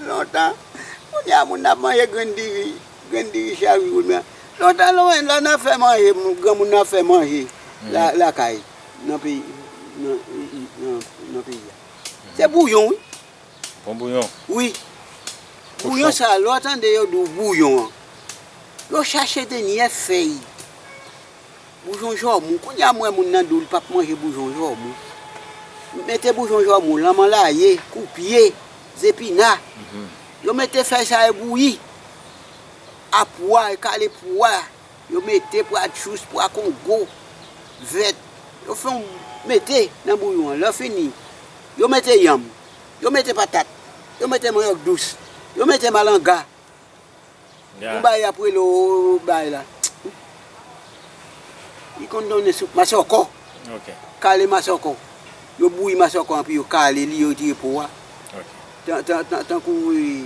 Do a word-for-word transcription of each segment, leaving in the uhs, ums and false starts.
Lontan, kounye a moun ap manje grenn diri, grenn diri chak jou. Lontan, lè, lè n ap fè manje, moun, granmoun nan ap fè manje la, lakay, nan peyi, nan, nan, nan peyi a. Se bouyon, wi. Bon bouyon. Wi. Bouyon sa, lè w tande yo di w bouyon an, yo chache denyè fèy. Bouyon jòmou. Kounye a m wè moun nan di w li p ap manje bouyon jòmou. Mete bouyon jòmou, lanmanlaye, koupye, zepina. Yo mete fèy sa yo bouyi. A pwa, yo kale pwa. Yo mete pwa djous, pwa kongo, vèt. Yo fè yon mete nan bouyon an. Lè fini, yo mete yanm. Yo mete patat. Yo mete manyòk dous. Yo mete malanga. Yon bagay y ap rele w bagay la. Li konn donnen soup masòkò. Kale masòkò. Yo bouyi masòkò anpi yo kale li, yo retire po a. Tan, tan, tan, tankou, e,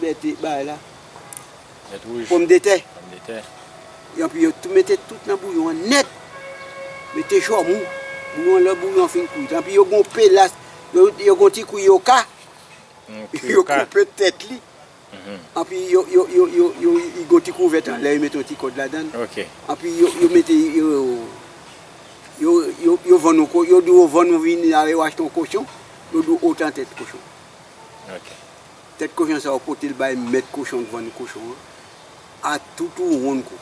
bèt bagay la. Bèt wouj. Pòmdetè. Pòmdetè. Anpi yo tou mete tout nan bouyon an nèt. Mete jòmou. Bouyon, lè bouyon an fin kwit. Anpi yo gon pelas, yo, yo gon ti kwi yo ka. Yo koupe tèt li. Anpi yo, yo, yo, yo, yo, li gon ti kouvèt anlè, yo mete yon ti kòd ladann. Anpi yo, yo mete, yo, yo, yo, yo vann yon ko-, yo di w vann yon vini la, yo achte yon kochon, yo di w otan tèt kochon. Tèt kochon sa, yo pote l bay mèt kochon k vann kochon an. A tout ou wonn kou.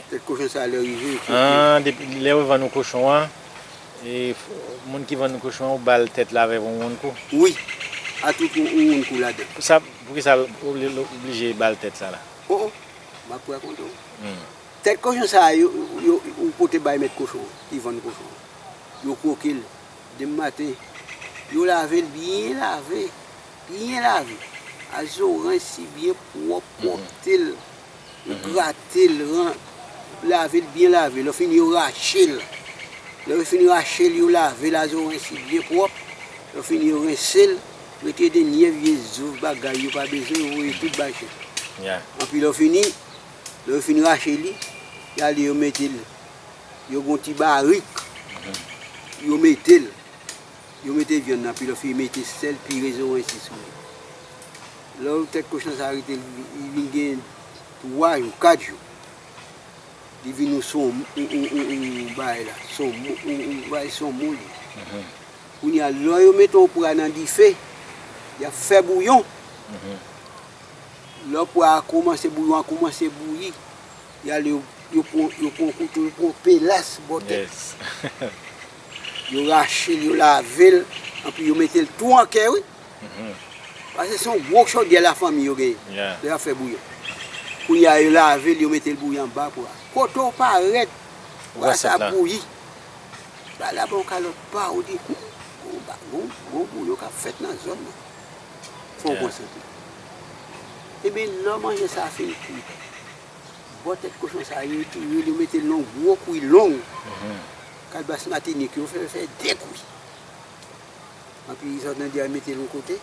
Tèt kochon sa lè rive, yo kote. Ah, depi lè yo vann ou kochon an, e, f-, moun ki vann ou kochon an, ou ba l tèt la avèk yon wonn kou? Wi. A tout ou, ou wonn kou ladan. Pou sa, poukisa l oblije ba l tèt sa la? Oh, oh. M ap rakonte w. Tèt kochon sa, yo, yo, ou pote bay mèt kochon an, ki vann kochon an. Yo kwoke l. Demen maten, yo lave l byen lave, byen lave. A zoranj si byen pwòp, pwòpte l. Yo grate l, ran-, lave l byen lave. Lè fini, yo rache l. Lè yo fini rache l, yo lave l a zoranj si byen pwòp. Lè fini, yo rense l. Rete denyè vye zouf bagay yo pa bezwen, yo voye tout bay chen. Anpi lè fini, lè yo fin rache li, y ale yo mete l. Yo gon ti barik. Yo mete l. Yo mete vyann nan, pi lè fini mete sèl, pire zoranj si sou li. Lè w tèt kochon sa rete, li, li vin gen twa jou, kat jou. Li vin yon son, yon, yon, yon, yon bagay la. Son, yon, yon bagay son moun li. Kounye a, lè yo mete yon pwa nan dife, y ap fè bouyon. Lè pwa a kòmanse, bouyon an kòmanse bouyi, y ale yo, yo pran, yo pran kouto, yo pran pelas bò tèt. Yo rache l, yo lave l, anpi yo mete l tou an kè, wi. Paske se yon gwo chodyè lafanmi yo genyen. Lè y ap fè bouyon. Kounye a, yo lave l, yo mete l bouyi anba pwa. Kote w parèt, pwa sa bouyi. Ba la ba w kalòt pa, ou di, hmm, gon ba-, gon, gon bouyon k ap fèt nan zòn nan. Fò w konsantre. Ebyen, lè manje sa a fin kwit, bò tèt kochon sa a, yo retire l, yo mete l nan yon gwo kwi long. Kalbas Matinik, yo fè, fè de kwi. Anpi sòt nan di a mete l yon kote.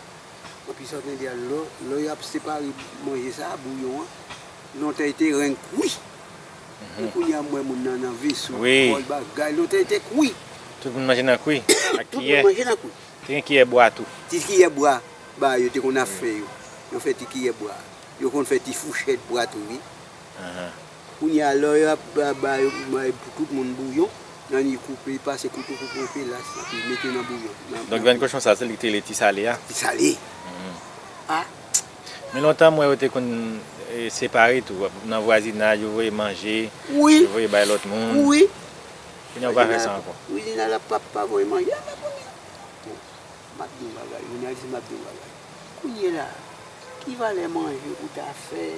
Anpi sòt nan di a lò, lò y ap separe manje sa a, bouyon an, lontan li te renk kwi. Men kounye a m wè moun nan nan veso, bòl bagay, lontan li te kwi. Tout moun manje nan kwi, ak kiyè. Tout moun manje nan kwi. Te gen kiyè bwa tou. Ti kiyè bwa, ba yo te konn ap fè yo. Yo fè ti kiyè bwa. Yo konn fè ti fouchèt bwa tou, wi. Kounye a, lè y ap ba, ba yo, ba pou tout moun bouyon, nan li koupe, pase kouto, koupe yon pelas, epi mete nan bouyon. Donk, vyann kochon sa, se li ki te rele ti sale a? Ti sale. Ah. Men lontan, mwen, yo te konn, e, separe tou. Nan vwazinaj, yo voye manje, yo voye bay lòt moun. Wi. Kounye a, yo pa fè sa ankò. Vwazinaj la pa, pa voye manje. A, men kounye a. Bon, m ap di yon bagay, jounalis, m ap di yon bagay. Kounye a la, ki valè manje ou ta fè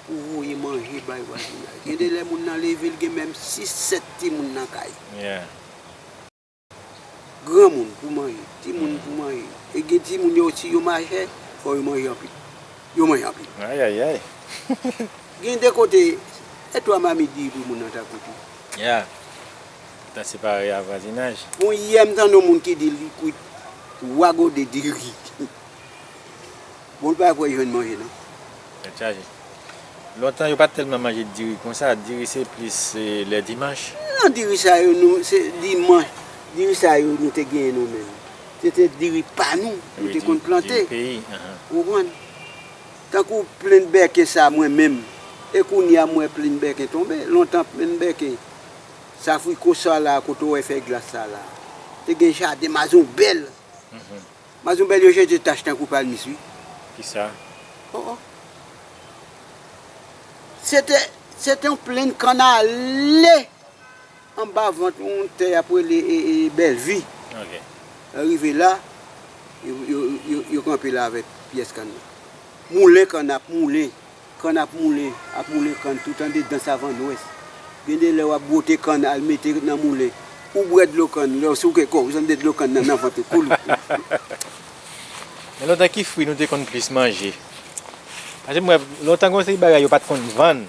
pou voye manje bay vwazinaj? Gen de lè moun nan leve, l gen menm sis, sèt timoun nan kay. Granmoun pou manje, timoun pou manje. E gen timoun yo, si yo machè, fò yo manje anpil. Yo manje anpil. Ayayay. Gen de kote, e twa mamit diri pou moun nan ta kwit wi. Ya. Ta separe a vwazinaj. Bon, yè m tande yon moun ki di li kwit twa gode diri. Bon, l pa kwè jwenn manje, non. Tèt chaje. Lontan, yo pa t tèlman manje diri konsa. Diri, se plis, e, lè dimanch. Non, diri sa yo, nou, se dimanch. Diri sa yo, nou te genyen nou menm. Se te diri pa nou, nou te konn plante. Ou konprann? Tankou plenn Bèken sa mwen menm, e kounye a m wè plenn Bèken tonbe. Lontan plenn Bèken, sa friko sa la, kote w wè fèy glas sa la, te gen jaden mazonbèl. Mazonbèl yo jete tach tankou palmis, wi. Kisa? Oh, oh. Se te, se te yon plenn kann ale anba vant yon tè y ap rele, e, e, Bèlvi. Lè rive la, yo, yo, yo, yo kanpe la avèk pyès kann nan. Moulen kann ap moulen. Kann ap moulen, ap moulen kann, tout andedan Savann Wès. Gen de lè w ap bwote kann, al mete nan moulen. Ou bwè dlo kann, lè w souke kò w, w santi dlo kann nan nan vant ou, koul. Men lontan ki fwi nou te konn plis manje? Paske m wè, lontan gen yon seri bagay yo pa t konn vann.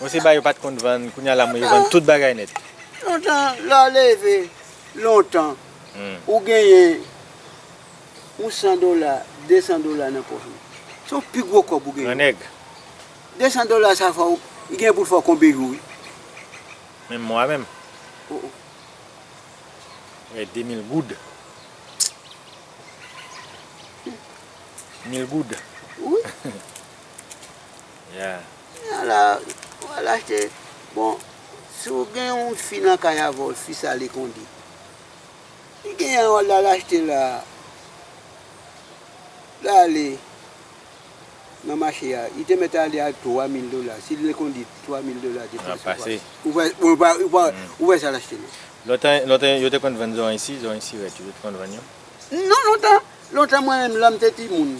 Yon seri bagay yo pa t konn vann, kounye a la mwen yo vann tout bagay nèt. Lontan, lè w leve, lontan, ou genyen yon san dola, de san dola nan pòch ou. Se yon pi gwo kòb ou genyen. Gran nèg. De san dola sa fè w, li gen pou l fè w konbe jou, wi. Menm mwa menm. Oh, oh. Wè, de mil goud. Mil goud. Wi. Ya. Ala, w al achte. Bon, si w gen yon fi nan kay avè w, fi sa lekondit. Li genyen w al achte la. L ale nan mache a. Li te mèt ale a twa mil dola. Si l lekondit, twa mil dola depanse. Ou wè, ou wè, ou wè, ou wè sa l achte la. Lontan, lontan, yo te konn vann zoranj si, zoranj sirèt, yo te konn vann yo. Non, lontan, lontan mwen menm, lè m te timoun,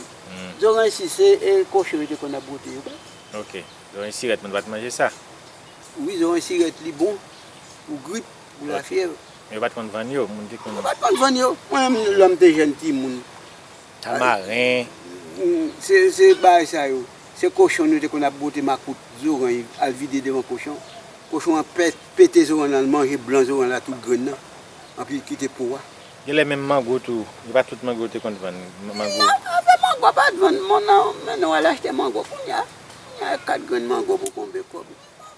zoranj si, se, e, kochon yo te konn ap bwote yo. Ok. Zoranj sirèt, moun pa t manje sa. Wi, zoranj sirèt, li bon pou grip, pou lafyèv. Yo pa t konn vann yo, moun te konn. Yo pa t konn vann yo. Mwen menm, lè m te jèn timoun. Tamaren. Mm, se, se bagay sa yo. Se kochon nou te konn ap bwote makout, zoranj, al vide devan kochon. Kochon an pè-, pete zoranj lan, l manje blan zoranj la, tout grenn nan. Anpi l kite po a. Genlè menm mango tou. E pa tout mango yo te konn vann. M-, mango. Non, afè mango pa t vann. Moun nan, men nou al achte mango kounye a. Kounye a, kat grenn mango pou konbe kòb.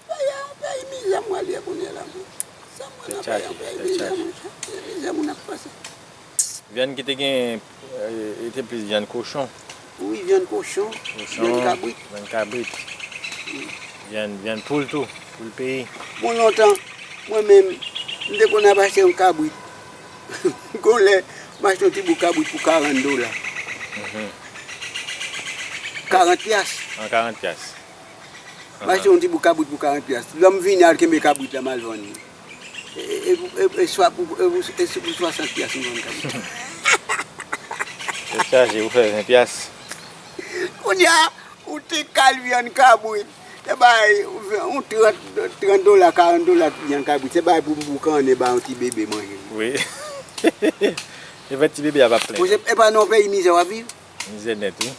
Peyi a, yon peyi mizè m wè l ye kounye a la, mwen. Sa mwen nan peyi a, yon peyi mizè, mwen. Peyi mizè moun ap pase. Vyann ki te gen, e, e te plis vyann kochon. Wi, vyann kochon, vyann kabrit. Vyann kabrit. Vyann, vyann poul tou, poul peyi. Bon, lontan, mwen menm, m te konn ap achte yon kabrit. Gon lè, m achte yon ti bout kabrit pou karant dola. Karant pyas. An karant pyas. M achte yon ti bout kabrit pou karant pyas. Lè m vini al kenbe kabrit la, m al vann li. E, e, e, e, e swa pou, e, e, e, e pou swasant pyas m vann kabrit. Tèt chaje, ou fè ven pyas. Kounye a, ou te kal vyann kabrit. Te bay, ou fè yon trant, trant dola, karant dola vyann kabrit. Se bay pou m boukannen ba yon ti bebe manje. Wi. E fè ti bebe a p ap plenn. Bon, se, e pa nan yon peyi mizè w ap viv? Mizè nèt, wi.